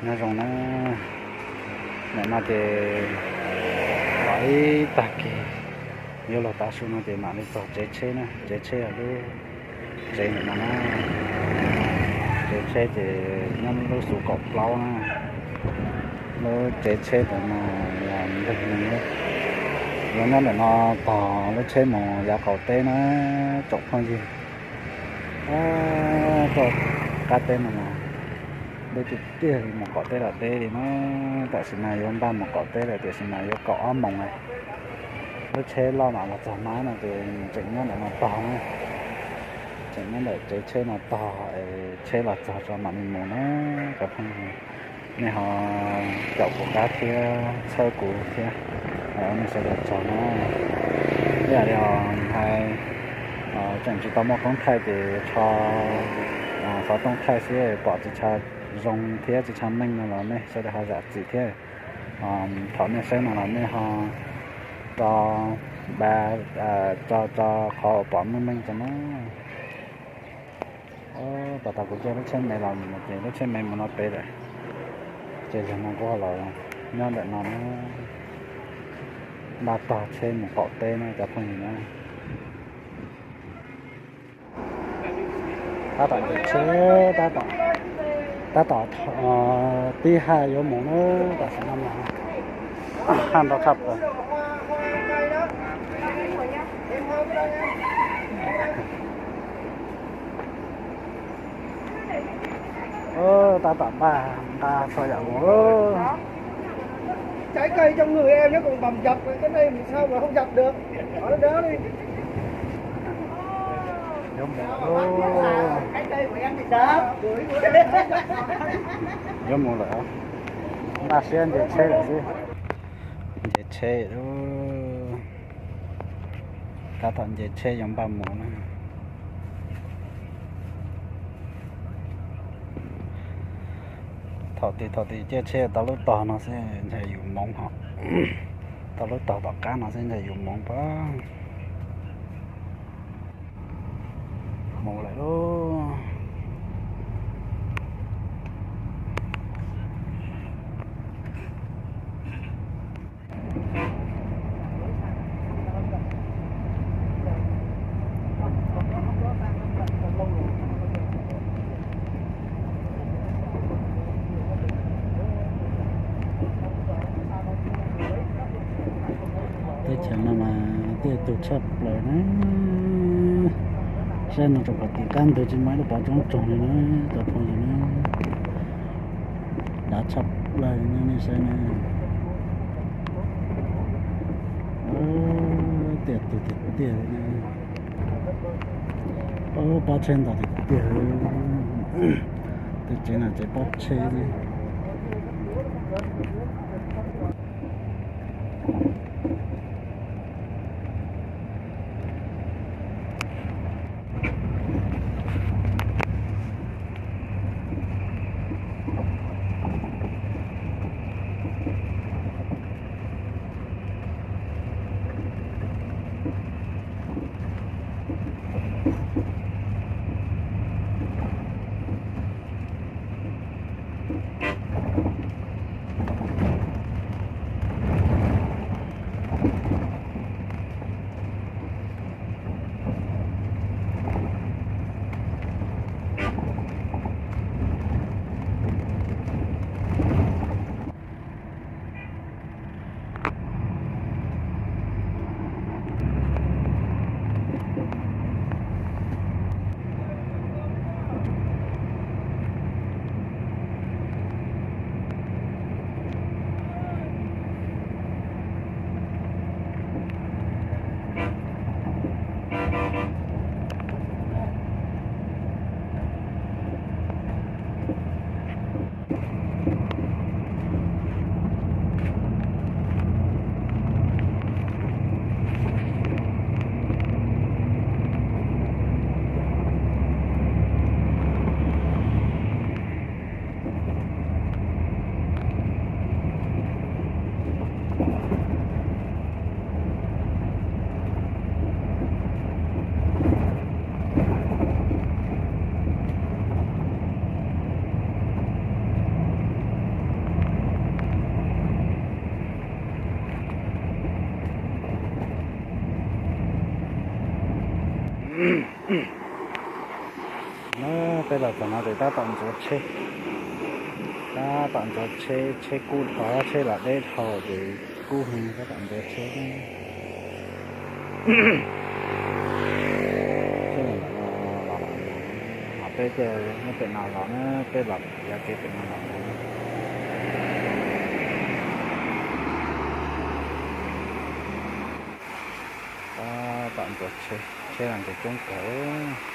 Nyob zoo na, nim no ces los ib tag kis yuav luag tav su no ces mam li txog tsev tsheb na, tsev tsheb lub tsev ntawm no na, tsev tsheb ces nyob lub xus kaum plaub na, lub tsev tsheb ntawm no yog nteeg, yuav nyob ntawm no tog lub tsheb mus yav qaum teb na, tsoom phooj ywg. Tuaj qab teb no mas deb tiag tiag li, mus qaum teb los deb li na. Tam sim no yuav npaj mus qaum teb lawm, tiam sis mas yuav kaum ob moos lawm. Lub tsheb loj mam los txog no no ces tseem nyob ntawm no tog na, tseem nyob ntawm tsev tsheb no tog es tsheb los txog tso mam li mus na. Cov phooj ywg, nej ho caum kuv qab thiab txhawb kuv thiab, nej sawv daws tsaug na. Ib yam li hais, tseem tsis tau muaj koob thaij ces rho xov tooj thaij xwb pom tsis tshua zoo thiab tsis tshua meej no los nej sawv daws ho zam txim thiab. Thaum nej saib no los nej ho tso, tso, tso qhov uas pom meej meej tso na. Tab tom kuv caij lub tsheb me los mus no ces lub tsheb me mus no pem lawm, ces yog no kuv ho los nyob ntawm no na, npaj tog tsheb mus qaum teb na cov phooj ywg na. Tab tom nce tsheb, tab tom, tab tom tib haj yuav mus na, tam sim no mas haj ntau tshaj plaws. Tab tom npaj nqa txhua yam mus. Trái cây trong người em nó còn bầm dập, cái này mình sao mà không dập được. Bỏ nó đó đi. Yuav mus, yuav mus lawm, npaj siab nce tsheb lawm xwb. Nce tsheb, tab tom nce tsheb yuav npaj mus na. Thaum twg thaum twg caij tsheb tau lub tog no xwb ntshe yus moov hos, tau lub tog tom qab no xwb ntshe yus moov pab mus lawm lauj. Teb chaws no mas tiaj tug tshaj plaws na. Saib no rau qhov tim qab ntug tsis muaj ib lub pov roob tsoog li na, cov phooj ywg na. Dav tshaj plaws li nej saib na. Tiaj tug tiag tiag li na. Pob tsheb ntau tiag tiag. Tej tsev no tsev pob tsheb xwb. Los txog no ces tab tom ntxuav tsheb, tab tom ntxuav tsheb, tsheb kub dhau, tsheb los deb dhau ces kub heev, tab tom ntxuav tsheb. Tsheb los, los, los, peb thiaj nyob pem no los na, peb los yav kev pem no los. Tab tom ntxuav tsheb, tsheb los ntes coob kawg.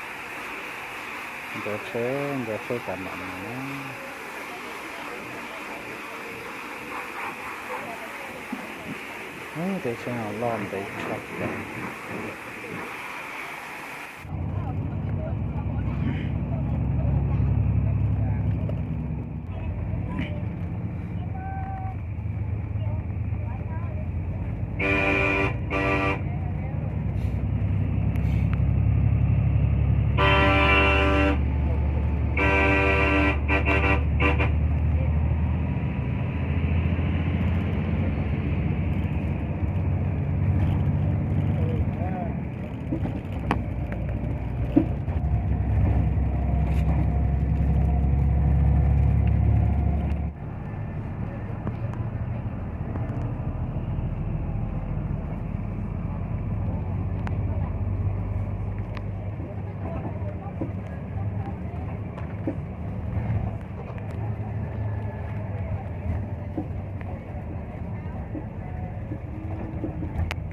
Ntxuav tsheb, ntxuav tsheb tas npaum no. Tej tsheb no loj ntev tshaj plaws.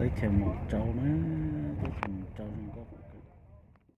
Teb chaws Mus Tsau na, teb chaws Mus Tsau zoo